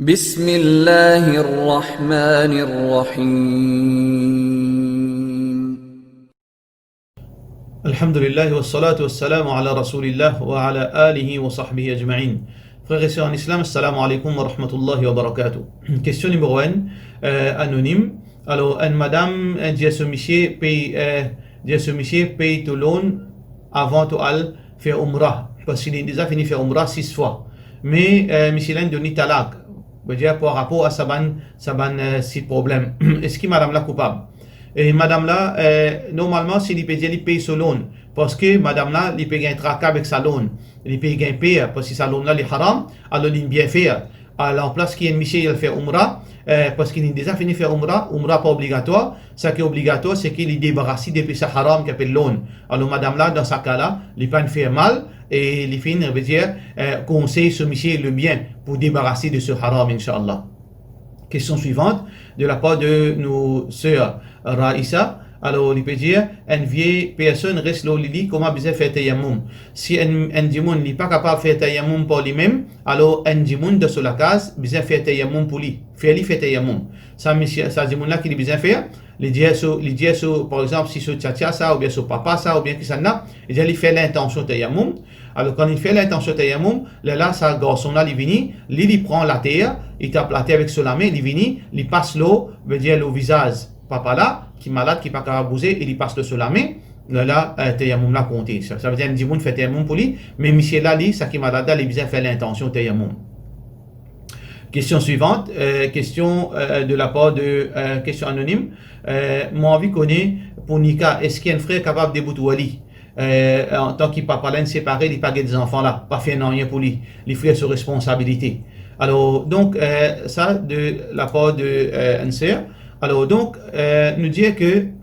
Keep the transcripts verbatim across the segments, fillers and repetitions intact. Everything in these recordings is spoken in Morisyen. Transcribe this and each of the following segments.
بسم الله الرحمن الرحيم. Alhamdulillah, wassalatu wassalamu ala rasoulillah wa ala alihi wa sahbihi ajmain. Frer e ser an Islam, assalamu alaikum wa rahmatullahi wa barakatuh. Kestion nimero enn, eh, anonim. Alor, enn madam, eh, dir so misie pey, eh, dir so misie pey to loan avan to al fer Umrah, parski li deza fini fer Umrah sis fwa. Me, eh, misie la inn donn li talak, vedir par rapor a sa bann, sa bann, eh, sis problem. Eski madam la koupab? E madam la, eh, normalman, si li pe dir li pey so loan, parski madam la, li pe gagn traka avek sa loan, li pe gagn per, parski sa loan la, li haram, alor li bien fer. Alor, anplas ki enn misie al fer Umrah, eh, parski li deza fini fer Umrah, Umrah pa obligatwar, sa ki obligatwar, se ki li debaras li depi sa haram ki apel loan. Alor, madam la, dan sa ka la, li pa'nn fer mal, e li finn, vedir, eh, konsey so misie lebien pou debaras li de so haram, inshallah. Kestion swivant, de la par de nou ser Raisa. Alor, li pe dir, enn vie personn res lor lili, kouma bizin fer tayammum? Si enn, enn dimoun, li pa kapav fer tayammum par limem, alor enn dimoun dan so lakaz bizin fer tayammum pou li, fer li fer tayammum. Sa misie, sa dimoun la ki li bizin fer, li dir so, li dir so, par exanp, si so tiatia sa, oubien so papa sa, oubien kisannla, li dir li fer lintansion tayammum. Alor, kan li fer lintansion tayammum, lerla sa garson la, li vini, li, li pran later, li tap later avek so lame, li vini, li pas lor, vedir lor vizaz papa la, ki malad, ki pa kapav bouze, e li pas lor so lame, lerla, eh, tayammum la konte. Sa, sa vedir enn dimoun fer tayammum pou li, me misie la, li, sa ki malad la, li bizin fer lintansion tayammum. Kestion swivant, eh, kestion, eh, de la par de, eh, kestion anonim. Eh, mo anvi kone pou nika, eski enn frer kapav debout wali? Eh, antan ki papa la inn separe, li pa get zanfan la, pa fer nanye pou li, li fer so responsabilite. Alor, donk, eh, sa de la par de, eh, enn ser. Alor, donk, eh, nou dir ke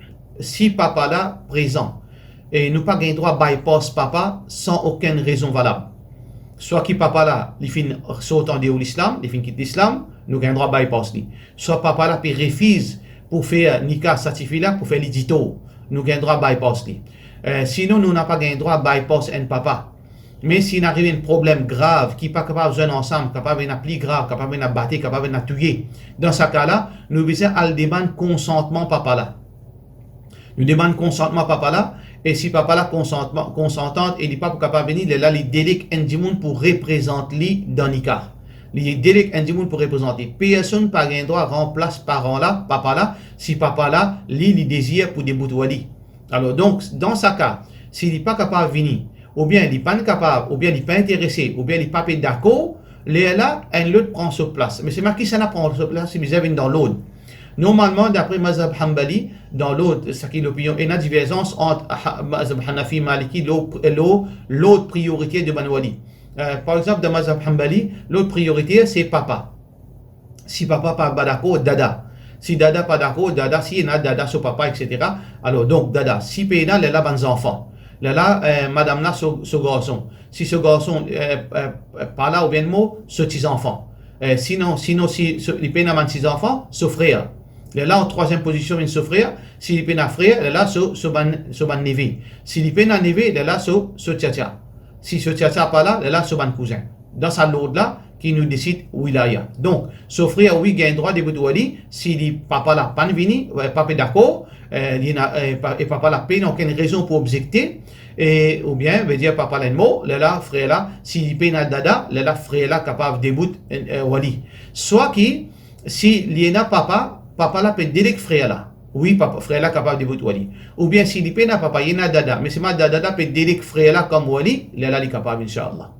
si papa la prezan, e nou pa gagn drwa bypass papa san okenn rezon valab. Swa ki papa la, li finn sort andeor lislam, li finn kit lislam, nou gagn drwa bypass li. Swa papa la pe refiz pou fer nika sa tifi la, pou fer li ditor, nou gagn drwa bypass li. Eh, sinon, nou napa gagn drwa bypass enn papa. Me si inn ariv enn problem grav ki pa kapav zwenn ansam, kapav ena pli grav, kapav ena bate, kapav ena touye, dan sa ka la, nou bizin al demann konsantman papa la. Nou demann konsantman papa la, e si papa la konsantman, konsantan e li pa pou kapav vini, lerla li deleg enn dimoun pou reprezant li dan nika. Li deleg enn dimoun pou reprezant li. Personn pa gagn drwa ranplas paran la, papa la, si papa la, li, li dezir pou debout wali. Alor, donk, dan sa ka, si li pa kapav vini, oubien li pa'nn kapav, oubien li pa interese, oubien li pa pe dakor, lerla enn lot pran so plas. Me selman kisannla pran so plas, li bizin vinn dan lord. Normalman, dapre mazhab Hanbali, dan lord, sa ki lopinion, ena diverzans ant ha-, mazhab Hanafi, Maliki, lor, lor lord prioriter de bann wali. Eh, par exanp, dan mazhab Hanbali, lord prioriter se papa. Si papa pa, pa dakor, dada. Si dada pa dakor, dada, si ena dada so papa, et cetera. Alor, donk, dada. Si pena, lerla bann zanfan. Lerla, eh, madam la, so, so garson. Si so garson, eh, eh, pa la oubien mor, so ti zanfan. Eh, sinon, sinon, si so, li pena bann ti zanfan, so frer. Lerla, an trwaziem pozision, vinn so frer. Si li pena frer, lerla, so, so bann, so bann neve. Si li pena neve, lerla, so, so tiatia. Si so tiatia pa la, lerla, so bann kouzin. Dan sa lord la, ki nou desid wilaya. Donk, so frer, wi, gagn drwa debout wali, si li papa la pa'nn vini, eh, pa pe dakor, eh, li ena, eh, pa, e papa la pena okenn rezon pou obzekte, e, oubien, vedir papa la inn mor, lerla, frer la, si li pena dada, lerla, frer la kapav debout, eh, eh, wali. Swa ki, si li ena papa, papa la pe deleg frer la. Wi, papa, frer la kapav debout wali. Oubien si li pena papa, li ena dada, me selman dada la pe deleg frer la kom wali, lerla li kapav, inshallah.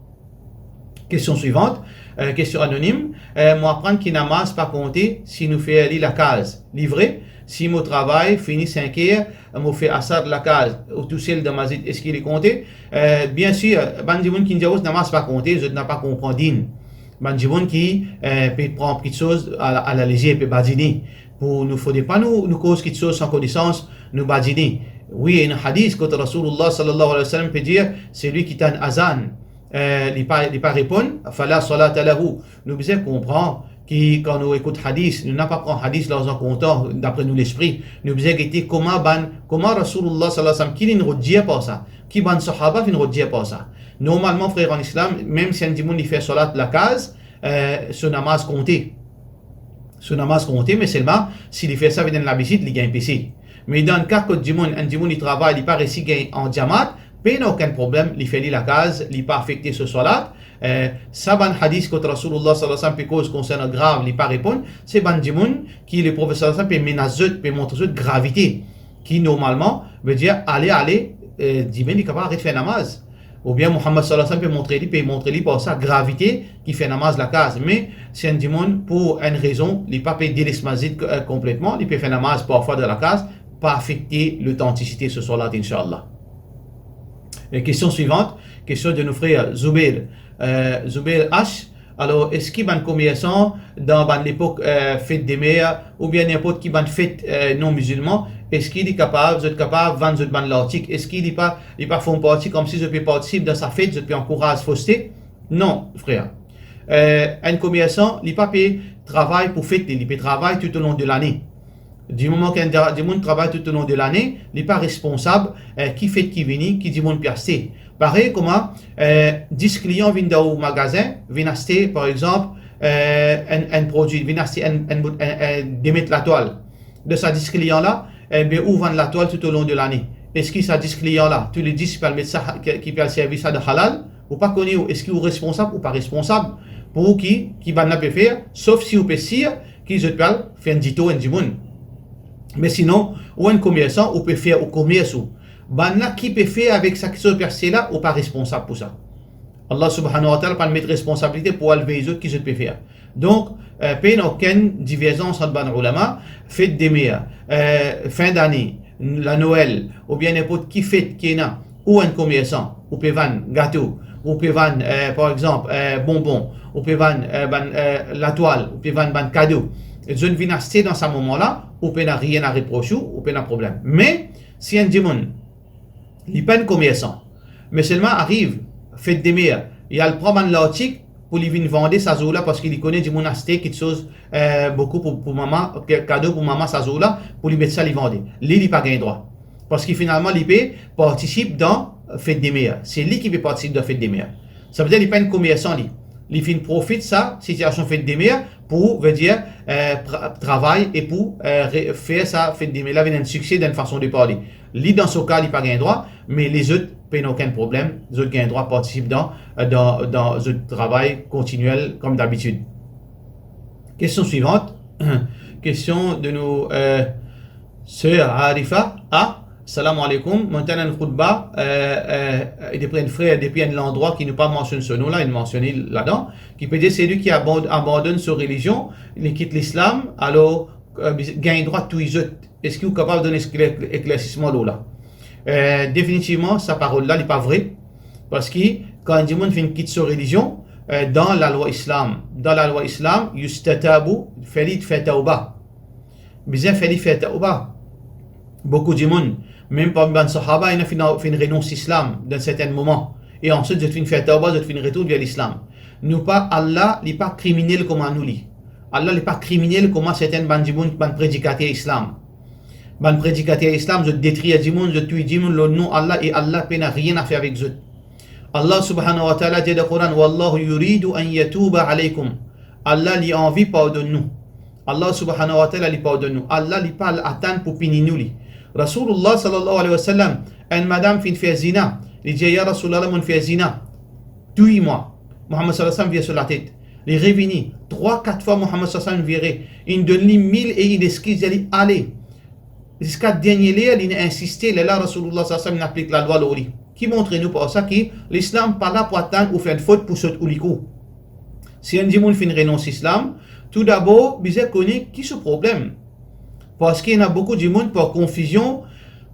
Kestion swivant, eh, kestion anonim. Eh, mo aprann ki namaz pa konte si nou fer li lakaz. Li vre? Si mo travay fini sink er, mo fer asar lakaz ou tousel dan masjid, eski li konte? Eh, bien sir, bann dimoun ki dir zot namaz pa konte, zot napa konpran din. Bann dimoun ki, eh, pe pran kiksoz a la, a la lezier, pe badine. Pou nou, fode pa nou, nou koz kiksoz san konesans, nou badine. Wi, ena hadis kot Rasoulillah sallallahu alayhi wa sallam pe dir, selwi ki tann azan, eh, li pa, li pa reponn, fala salata lahu. Nou bizin konpran ki kan nou ekout hadis, nou napa pran hadis larzan kontan, dapre nou lespri. Nou bizin gete kouma bann, kouma Rasoulillah sallallahu alayhi wa sallam, ki linn rod dir par sa, ki bann sahaba finn rod dir par sa. Normalman, frer an Islam, mem si enn dimoun li fer salat lakaz, eh, so namaz konte. So namaz konte, me selman, si li fer sa vinn enn labitid, li gagn pese. Me dan ka kot dimoun, enn dimoun li travay, li pa resi gagn an jamat, pena okenn problem, li fer li lakaz, li pa afekte so salat. Eh, sa bann hadis kot Rasoulullah sallallahu alayhi wa sallam pe koz konsernan grav, li pa reponn, se bann dimoun ki Leprofet sallallahu alayhi wa sallam pe menas zot, pe montre zot gravite, ki normalman, vedir, ale, ale, eh, dime li kapav aret fer namaz. Oubien Muhammad sallallahu alayhi wa sallam pe montre li, pe montre li par sa gravite ki fer namaz lakaz. Me si enn dimoun, pou enn rezon, li pa pe deles masjid, eh, konpletman, li pe fer namaz parfwa dan lakaz, pa afekte lotantisite so salat, inshallah. E kestion swivant, kestion de nou frer Zouber, eh, Zouber H. Alor, eski bann komersan dan bann lepok, eh, fet de mer, oubien ninport ki bann fet, eh, non mizilman, eski li kapav, zot kapav vann zot bann lartik? Eski li pa, li pa form parti koumsi zot pe partisip dan sa fet, zot pe ankouraz foste? Non, frer. Eh, enn komersan, li pa pe travay pou fet li, li pe travay toutolong de lane. Dimoman ki enn dimoun travay toutolong de lane, li pa responsab, eh, ki fet ki vini, ki dimoun pe aste. Parey kouma, eh, dis klian vinn dan ou magazin, vinn aste, par exanp, eh, enn, enn prodwi, vinn aste enn, enn bout, enn, enn, de met latwal. Dan sa dis klian la, enben, ou vann latwal toutolong de lane. Eski sa dis klian la, tou le dis pe al met sa, ki, ki pe al servi sa dan halal? Ou pa kone ou, eski ou responsab ou pa responsab pou ki, ki bann la pe fer, sof si ou pe sir ki zot pe al fer enn ditor enn dimoun. Me sinon, ou enn komersan, ou pe fer ou komers ou. Bann la ki pe fer avek sa ki zot pe aste la, ou pa responsab pou sa. Allah subhanahu wa ta'ala pa met responsabilite pou al vey zot ki zot pe fer. Donk, eh, pena okenn diverzans ant bann oulama, fet de mer, eh, fin dane, la Noel, oubien ninport ki fet ki ena, ou enn komersan, ou pe vann gato, ou pe vann, eh, par exanp, eh, bonbon, ou pe vann, eh, bann, eh, latwal, ou pe vann bann kado, zot vinn aste dan sa moman la, ou pena nanye a repros ou, ou pena problem. Me si enn dimoun, li pa enn komersan, me selman ariv fet de mer, li al pran bann lartik pou li vinn vande sa zour la, parski li kone dimoun aste kiksoz, eh, boukou pou, pou mama, ke-, kado pou mama sa zour la, pou li met sa li vande. Li, li pa gagn drwa. Parski finalman, li pe partisip dan fet de mer. Se li ki pe partisip dan fet de mer. Savedir li pa enn komersan, li. Li finn profit sa sitiasion fet de mer pou, vedir, eh, tra-, travay e pou, eh, re-, fer sa fet de mer la vinn enn sikse dan enn fason de parle. Li, dan so ka, li pa gagn drwa, me lezot pena okenn problem, zot gagn drwa partisip dan, dan, dan zot travay kontiniel kom dabitid. Kestion swivant. Kestion de nou, eh, ser Arifa. Ah, salam aleykoum. Mo tann enn khoutba, eh, eh, depi enn frer, depi enn landrwa ki nou pa mansionn so nom la, inn mansione ladan, ki pe dir, selwi ki aband-, abandonn so relizion, li kit lislam, alor, eh, gagn drwa touy zot. Eski ou kapav donn ekler-, eklersisman lor la? Eh, definitivman, sa parol la, li pa vre. Parski kan enn dimoun finn kit so relizion, eh, dan lalwa islam, dan lalwa islam, yustatabu, fer li fer tawba. Bizin fer li fer tawba. Boukou dimoun, mem parmi bann sahaba, ena finn, finn renons islam dan sertin moman. E answit, zot finn fer tawba, zot finn retourn ver lislam. Nou pa, Allah, li pa kriminel kouma nou li. Allah, li pa kriminel kouma sertin bann dimoun, bann predikater islam. Bann predikater islam, zot detrir dimoun, zot touy dimoun lor nom Allah, e Allah pena nanye a fer avek zot. Allah subhanahu wa ta'ala dir dan Koran, "Wallahu yuridu an yatuba alaykum." Allah, li anvi pardonn nou. Allah subhanahu wa ta'ala, li pardonn nou. Allah, li pa al atann pou pini nou, li. Rasoulullah sallallahu alayhi wa sallam, enn madam finn fer zina. Li dir, "Ya Rasoulullah, mo'nn fer zina. Touy mwa." Muhammad sallallahu alayhi wa sallam vir so latet. Li revini. Trwa, kat fwa Muhammad sallallahu alayhi wa sallam vire. Inn donn li mil e inn eskiz, dir li, "Ale." Ziska dernie ler, li inn insiste, lerla Rasoulullah sallallahu alayhi wa sallam inn aplik lalwa lor li. Ki montre nou par sa ki lislam pa la pou atann ou fer enn fot pou sot ou likou. Si enn dimoun finn renons islam, toudabor, bizin kone ki so problem. Parski ena boukou dimoun, par konfizion,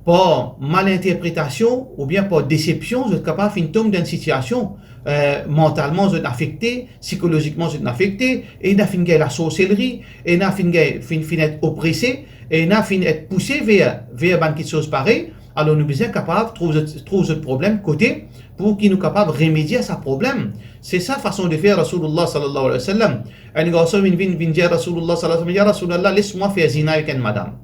par malinterpretasion oubien par desepsion, zot kapav finn tom dan enn sitiasion, eh, mantalman zot afekte, sikolozikman zot afekte, ena finn gagn lasorselri, ena finn gagn, finn, finn et oprese, ena finn et pouse ver, ver bann kiksoz parey, alor nou bizin kapav trouv zot, trouv zot problem kote pou ki nou kapav remedie sa problem. Se sa fason de fer Rasoulullah sallallahu alayhi wa sallam. Enn garson vinn, vinn, vinn dir Rasoulullah sallallahu alayhi wa sallam, "Ya Rasoulullah, les mwa fer zina avek enn madam."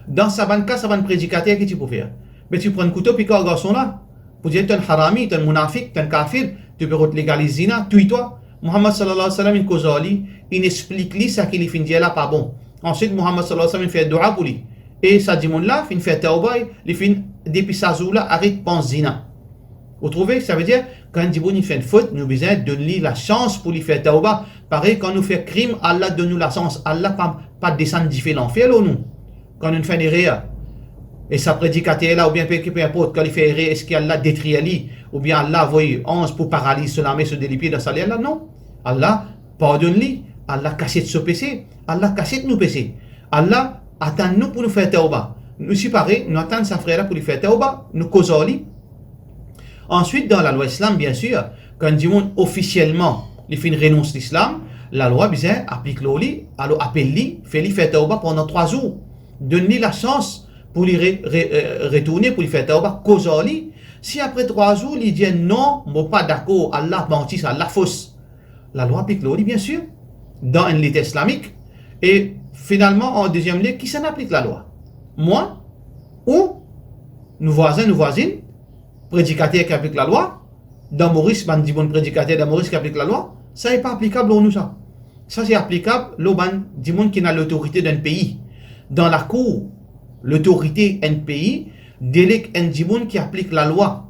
Dan sa bann ka, sa bann predikater, ki ti pou fer? Be ti pran kouto, pik ar garson la, pou dir, "To enn harami, to enn mounafik, to enn kafir, to pe rod legaliz zina, touy twa." Muhammad sallallahu alaihi wasallam inn koz ar li, inn explik li seki li finn dir la pa bon. Answit, Muhammad sallallahu alaihi wasallam inn fer doua pou li. E sa dimoun la finn fer tawba, li finn, depi sa zour la, aret pans zina. Ou trouve, savedir, kan enn dimoun inn fer enn fot, nou bizin donn li lasans pou li fer tawba. Parey, kan nou fer krim, Allah donn nou lasans, Allah pa, pa desann dife lanfer lor nou. Kan nou fer enn erer, e sa predikater la, oubien pe, pe inport, kan li fer erer, eski Allah detrir li, oubien Allah avoy anz pou paraliz so lame, so de lipie dan sa ler la? Non. Allah pardonn li, Allah kasiet so pese, Allah kasiet nou pese. Allah atann nou pou nou fer tawba. Nou sipare, nou atann sa frer la pou li fer tawba, nou koz ar li. Answit, dan lalwa Islam, biensir, kan dimoun ofisielman li finn renons Lislam, lalwa bizin aplik lor li, alor apel li, fer li fer tawba pandan trwa zour. Donn li lasans pou li re-, re-, eh, retourne, pou li fer tawba, koz ar li. Si apre trwa zour, li dir, "Non, mo pa dakor, Allah manti, sa Allah fos," lalwa aplik lor li, biensir, dan enn leta islamik. E finalman, an deziem lie, kisannla aplik lalwa? Mwa? Ou? Nou vwazin, nou vwazin? Predikater ki aplik lalwa? Dan Moris, bann dimoun predikater dan Moris ki aplik lalwa? Sa, li pa aplikab lor nou, sa. Sa, se aplikab lor bann dimoun ki ena lotorite dan enn pei. Dan lakour lotorite enn pei, deleg enn dimoun ki aplik lalwa.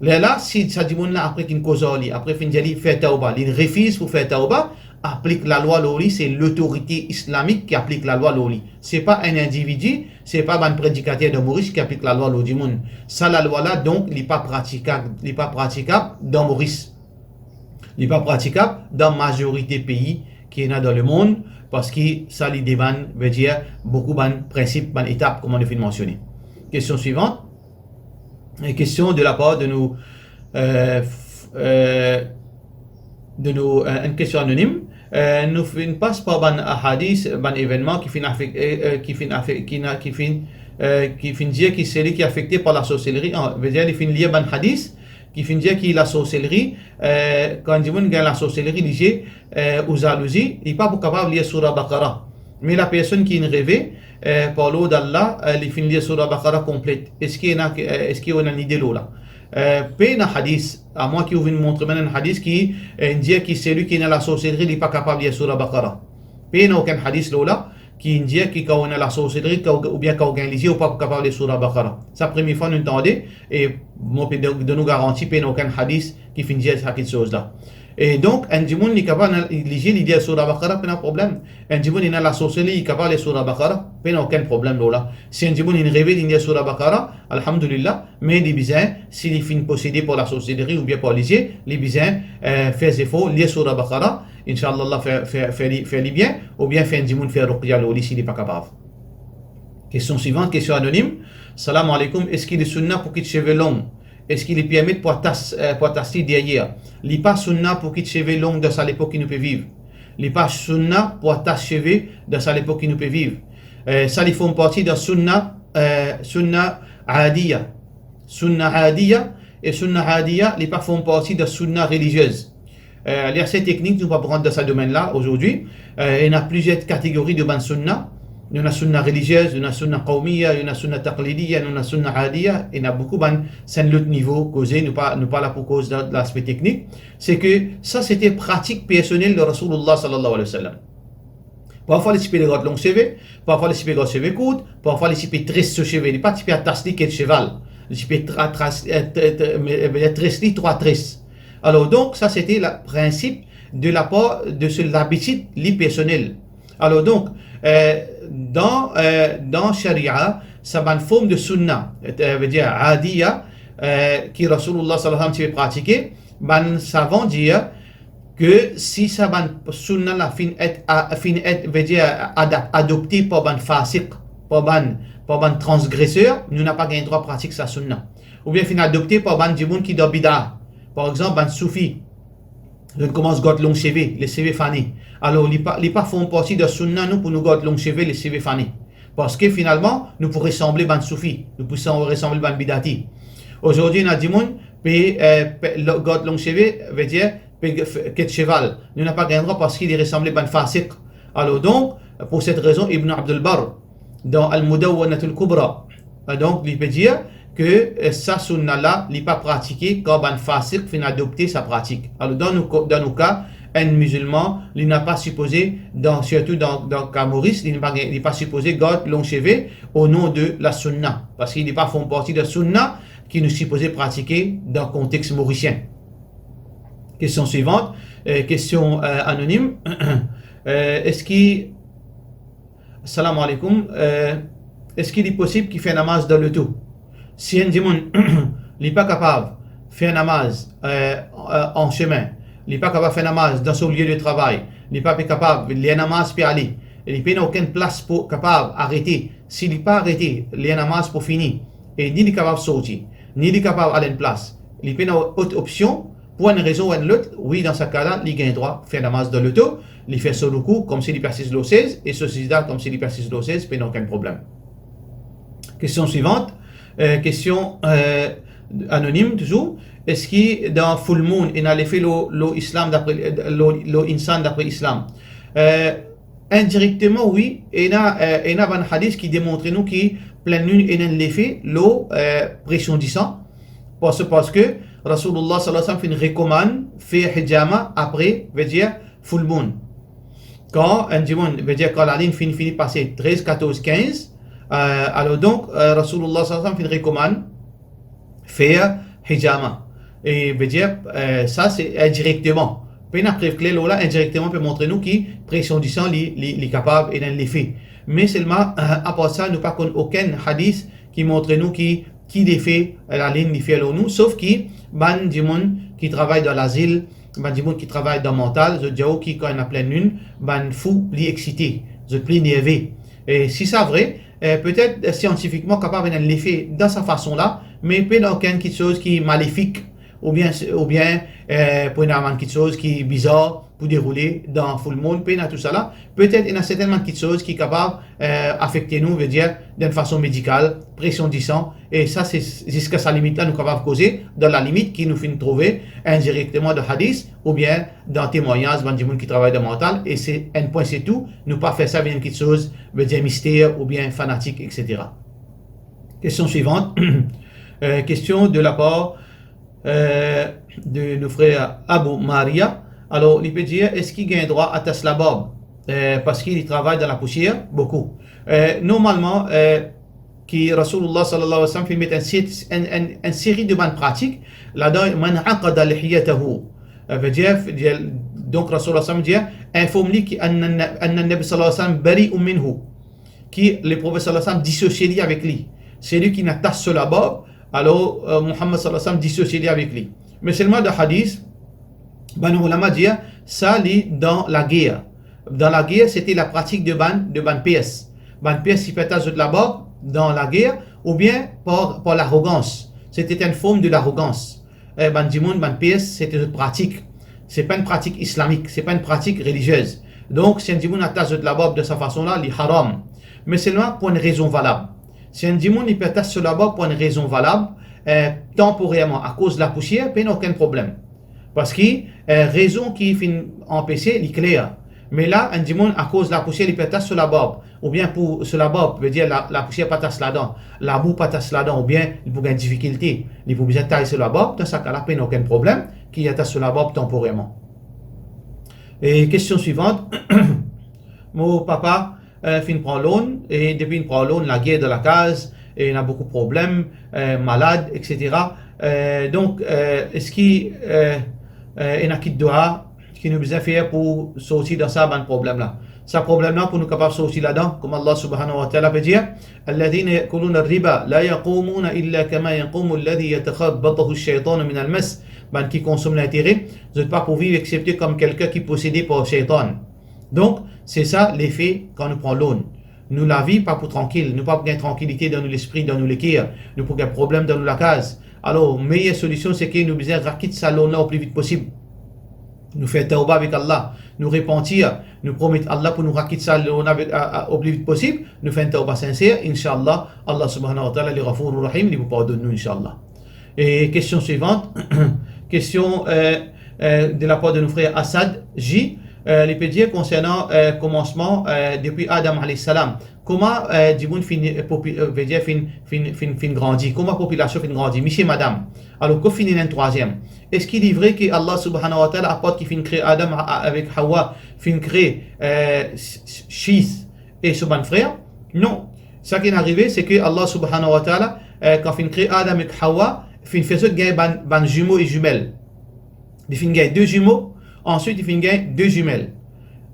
Lerla, si sa dimoun la, apre ki'nn koz ar li, apre finn dir li fer tawba, li refiz pou fer tawba, aplik lalwa lor li, se lotorite islamik ki aplik lalwa lor li. Se pa enn individi, se pa bann predikater dan Moris ki aplik lalwa lor dimoun. Sa lalwa la, donk, li pa pratikab, li pa pratikab dan Moris. Li pa pratikab dan mazorite pei ki ena dan lemond, parski sa li demann, vedir, boukou bann prinsip, bann etap, kouma nou finn mansione. Kestion swivan. Une question de la part de nos, euh, f-, euh, de nos, euh, une question anonyme. Euh, nou finn pas par bann hadis, bann evennman ki finn afek-, euh, euh, ki finn afek-, ki na, ki finn, euh, ki finn dir ki seli ki afekte par la sorselri, an, vedir li finn lir bann hadis ki finn dir ki la sorselri, euh, kan dimoun gagn la sorselri, li zie, euh, ou zalouzi, li pa pou kapav lir Soura Baqara. Me la personn ki'nn reve, euh, par lord Allah, euh, li finn lir Soura Baqara konplet. Eski ena, euh, eski ou ena lide lor la? Euh, pena hadis, amwin ki ou vinn montre mwa enn hadis ki, euh, inn dir ki seli ki ena la sorselri, li pa kapav lir Soura Baqara. Pena okenn hadis lor la ki inn dir ki kan ou ena la sorselri, kan ou, oubien kan ou gagn lizie, ou pa pou kapav lir Soura Baqara. Sa premie fwa nou tande, e mo pe don-, donn ou garanti, pena okenn hadis ki finn dir sa kiksoz la. E donk, enn dimoun, li kapav, li, li, li lir Soura Baqara, pena problem. Enn dimoun, li ena la sorselri, li kapav lir Soura Baqara, pena okenn problem lor la. Si enn dimoun, li reve, li lir Soura Baqara, alhamdulillah, me li bizin, si li finn posede par la sorselri oubien par lizie, li bizin, euh, fer zefor, lir Soura Baqara, inshallah, Allah fer, fer, fer li, fer li bien, oubien fer enn dimoun fer ruqya lor li si li pa kapav. Kestion swivan, kestion anonim. Salam aleykoum, eski li sunna pou kit seve long? Eski li permet pou atas, euh, pou atas li deryer? Li pa sunna pou kit seve long dan sa lepok ki nou pe viv. Li pa sunna pou atas seve dan sa lepok ki nou pe viv. Euh, sa li form parti dan sunna, euh, sunna adiya. Sunna adiya, e sunna adiya, li pa form parti dan sunna reliziez. Euh, li ase teknik, nou pa pou rant dan sa domenn la azordi. Euh, ena plizier kategori de bann sunna. Nou ena sunna reliziez, nou ena sunna qawmiya, nou ena sunna taqlidiya, nou ena sunna adiya, ena boukou bann, sa enn lot nivo koze, nou pa, nou pa la pou koz dan laspe teknik. Se ke sa, sete pratik personel de Rasoulillah sallallahu alayhi wa sallam. Parfwa li ti pe gard long seve, parfwa li ti pe gard seve kourt, parfwa li ti pe tres so seve, li pa ti pe atas li kit seval. Li ti pe tra-, tras-, eh, tre-, tre-, me, me, tres li trwa tres. Alor, donk, sa, sete la, prinsip de lapar de se labitid li personel. Alor, donk, eh, dan, eh, dan sharia, sa bann form de sunna, eh, vedir adiya, eh, ki Rasoulillah sallallahu alayhi wa sallam ti pe pratike, bann savan dir, ke si sa bann sunna la finn et a-, finn et, vedir adap-, adopte par bann fasik, par bann, par bann transgreser, nou napa gagn drwa pratik sa sunna. Oubien finn adopte par bann dimoun ki dan bida. Par exanp, bann soufi, zot koumans gard long seve, leseve fane. Alor, li pa, li pa form parti de sunna nou pou nou gard long seve, leseve fane. Parski finalman, nou pou resanble bann soufi, nou pou san-, resanble bann bidati. Azordi, ena dimoun pe, eh, pe, lo-, gard long seve, vedir, pe g-, f-, kit seval. Nou napa gagn drwa parski li resanble bann fasik. Alor donk, pour cette raison, Ibn Abdul Barr, dan Al-Mudawwanatul Kubra, eh, donk, li pe dir ke, eh, sa sunna la, li pa pratike kan bann fasik finn adopte sa pratik. Alor, dan nou ko-, dan nou ka, enn mizilman, li napa sipoze, dan, sirtou dan, dan ka Moris, li pa, li pa sipoze gard long seve o non de la sunna, parski li pa form parti de sunna ki nou sipoze pratike dan kontex morisien. Kestion swivant, eh, kestion, eh, anonim. Eh, eski Salam alaikum. Eh, eski li posib ki fer namaz dan loto? Si enn dimoun li pa kapav fer namaz, eh, eh, an semin, li pa kapav fer namaz dan so lie de travay, li pa pe kapav, ler namaz pe ale, e li pena okenn plas pou kapav arete. Si li pa arete, ler namaz pou fini, e ni li kapav sorti, ni li kapav al enn plas, li pena ot opsion, pou enn rezon ou enn lot, wi, dan sa ka la, li gagn drwa fer namaz dan loto, li fer so roukou koumsi li pe asiz lor sez, e so sijda koumsi li pe asiz lor sez, pena okenn problem. Kestion swivant, eh, kestion, eh, anonim touzour, eski dan full moon ena lefe lor, lor islam dapre, eh, lor, lor insan dapre islam? Eh, indirekteman, wi, ena, eh, ena bann hadis ki demontre nou ki plenn linn ena enn lefe lor, eh, presion disan, parski, parski Rasoulullah sallallahu alayhi wa sallam finn rekomann fer hijama apre, vedir full moon. Kan enn dimoun, vedir kan lalinn finn fini pase trez, katorz, kinz, eh, alor donk, eh, Rasoulullah sallallahu alayhi wa sallam finn rekomann fer hijama. E vedir, eh, sa se indirekteman. Pena prev kler lor la, indirekteman pe montre nou ki presion disan li, li, li kapav ena enn lefe. Me selman, eh, apar sa, nou pa konn okenn hadis ki montre nou ki, ki lefe lalinn li fer lor nou, sof ki bann dimoun ki travay dan lazil, bann dimoun ki travay dan mantal, zot dir ou ki kan ena plenn linn, bann fou pli eksite, zot pli nerve. E si sa vre, eh, petet, eh, siantifikman kapav ena enn lefe dan sa fason la, me pena okenn kiksoz ki malefik, oubien, oubien, eh, pou ena bann kiksoz ki bizar pou deroule dan full moon, pena tousala. Petet ena sertenn bann kiksoz ki kapav, eh, afekte nou, vedir, dan enn fason medikal, presion disan, e sa se ziska sa limit la nou kapav koze, dan lalimit ki nou finn trouve indirekteman dan hadis, oubien dan temwagnaz bann dimoun ki travay dan mantal, e se enn pwin se tou, nou pa fer sa vinn enn kiksoz, vedir mister oubien fanatik, et cetera. Kestion swivant, eh, kestion de lapar, eh, de nou frer Abou Maria. Alor, li pe dir, eski gagn drwa atas labarb, eh, parski li travay dan lapousier boukou? Eh, normalman, eh, ki Rasoulullah sallallahu alayhi wa sallam finn met enn se-, enn, enn, enn seri de bann pratik, ladan, "Man aqada lihiyatahu", eh, vedir, donk Rasoulullah sallam dir, inform li ki anna, anna Nabi sallallahu alayhi wa sallam bari'un minhu, ki Leprofet sallallahu alayhi wa sallam disosie li avek li. Selwi ki inn atas so labarb, alor, eh, Muhammad sallallahu alayhi wa sallam disosie li avek li. Me selman dan hadis, bann oulama dir, sa li dan lager. Dan lager, sete lapratik de bann, de bann Pers. Bann Pers ki pe atas zot labarb dan lager, oubien par, par larogans. Sete enn form de larogans. Eh, bann dimoun, bann Pers, sete zot pratik. Se pa enn pratik islamik, se pa enn pratik reliziez. Donk, si enn dimoun atas zot labarb de sa fason la, li haram. Me selman pou enn rezon valab. Si enn dimoun, li pe atas so labarb pou enn rezon valab, eh, tanporerman, akoz lapousier, pena okenn problem. Parski, eh, rezon ki finn anpese, li kler. Me la, enn dimoun, akoz lapousier, li pe atas so labarb, oubien pou so labarb, vedir la, lapousier pa atas ladan, labou pa atas ladan, oubien li pou gagn difikilte, li pou bizin tay so labarb, dan sa ka la, pena okenn problem, ki atas so labarb tanporerman. E kestion swivant, mo papa, eh, finn pran loan, e depi li pran loan, lager dan lakaz, e ena boukou problem, eh, malad, et cetera. Eh, donk, eh, eski, eh, eh, ena ki dwa ki nou bizin fer pou sorti dan sa bann problem la? Sa problem la, pou nou kapav sorti ladan, kouma Allah subhanahu wa ta'ala pe dir, "Alladhina ya'kuluna ar-riba la yaqumuna illa kama yaqumu alladhi yatakhabbathu ash-shaytanu min al-mas." Bann ki konsom lintere, zot pa pou viv exsepte kom kelkenn ki posede par Shaytan. Donk, se sa lefe kan nou pran loan. Nou lavi pa pou trankil, nou pa pou gagn trankilite dan nou lespri, dan nou leker, nou pou gagn problem dan nou lakaz. Alor, meyer solision se ki nou bizin rakit sa loan la o pli vit posib. Nou fer tawba avek Allah, nou repantir, nou promet Allah pou nou rakit sa loan avek, a, a, o pli vit posib, nou fer enn tawba sinser, inshallah, Allah subhanahu wa ta'ala, li Ghafourur Rahim, li pou pardonn nou, inshallah. E kestion swivant, kestion, eh, eh, de lapar de nou frer Asad J. Eh, li pe dir konsernan, eh, komansman, eh, depi Adam alayhi salam. Kouma, eh, dimoun finn, eh, popi-, eh, vedir finn, finn, finn, finn grandi? Kouma popilasion finn grandi? Misie, madam. Alor, kot finn ena enn trwaziem? Eski li vre ki Allah subhanahu wa ta'ala, apar ki finn kree Adam a-, a-, avek Hawa, finn kree, eh, s-, s-, sis e so bann frer? Non. Sa ki finn arive, se ki Allah subhanahu wa ta'ala, eh, kan finn kree Adam ek Hawa, finn fer zot gagn bann, bann zimo e zimel. Li finn gagn de zimo, answit li finn gagn de zimel.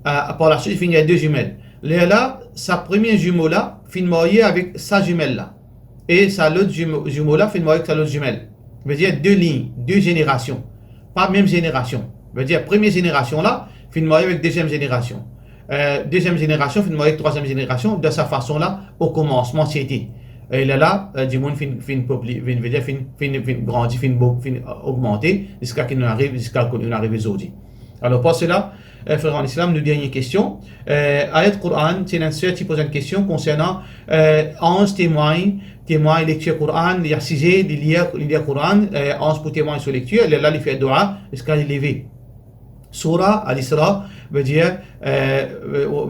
Eh, par laswit, li finn gagn de zimel. Lerla, sa premie zimo la finn marye avek sa zimel la. E sa lot zimo, zimo la finn marye avek sa lot zimel. Vedir de lign, de zenerasion. Pa mem zenerasion. Vedir premie zenerasion la finn marye avek deziem zenerasion. Eh, deziem zenerasion finn marye avek trwaziem zenerasion, dan sa fason la, o komansman ti ete. E lerla, eh, dimoun finn, finn popli-, finn, vedir finn, finn, finn grandi, finn bo-, finn, eh, ogmante, ziska ki nou ariv, ziska ki nou arive zordi. Alor, par sela, eh, frer an Islam, nou dernie kestion. Eh, ayat Koran, ti ena enn ser ti poz enn kestion konsernan, eh, anz temwagn, temwagn lektir Koran, li asize, li lir, li lir Koran, eh, anz pou temwagn so lektir, lerla li fer dua ziska li leve. Sura Al-Isra, vedir, eh,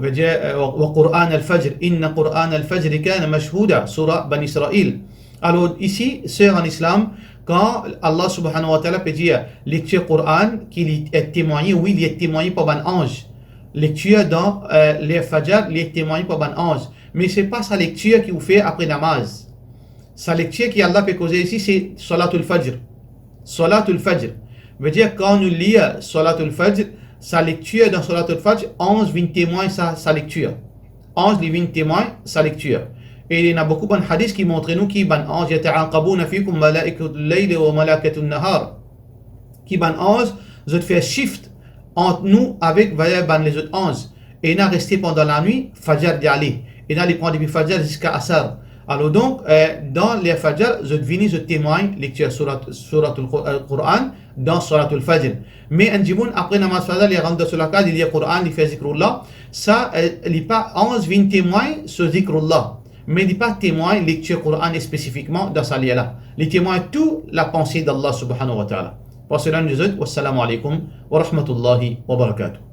vedir, eh, wa, wa Qur'an al-fajr, inna Qur'an al-fajr kana mashhuda, Sura Bani Israil. Alor, isi, ser an Islam, kan Allah subhanahu wa ta'ala pe dir lektir Koran, ki li et temwagne, wi, li et temwagne par bann anz. Lektir dan, eh, ler Fajar, li et temwagne par bann anz. Me se pa sa lektir ki ou fer apre namaz. Sa lektir ki Allah pe koze isi, se Salatul Fajr. Salatul Fajr. Vedir, kan nou lir Salatul Fajr, sa lektir dan Salatul Fajr, anz vinn temwagn sa, sa lektir. Anz li vinn temwagn sa lektir. E ena boukou bann hadis ki montre nou ki bann anz, yata'aqabuna fikum malaikatul layli wa malaikatun nahar. Ki bann anz, zot fer shift ant nou avek, vedir, bann lezot anz. Ena reste pandan lanwit, Fajar li ale. Ena li pran depi Fajar ziska Asar. Alor donk, eh, dan ler Fajar, zot vini, zot temwagn lektir Surat, Suratul Qur-, eh, Quran, dan Salatul Fajr. Me enn dimoun, apre namaz Fajar, li rant dan so lakaz, li lir Quran, li fer zikrullah. Sa, eh, li pa anz vinn temwagn so zikrullah. Me li pa temwagn lektir Quran spesifikman dan sa ler la. Li temwagn tou lapanse d'Allah subhanahu wa ta'ala. Par sela nou dir zot, wassalamu alaikum wa rahmatullahi wa barakatuh.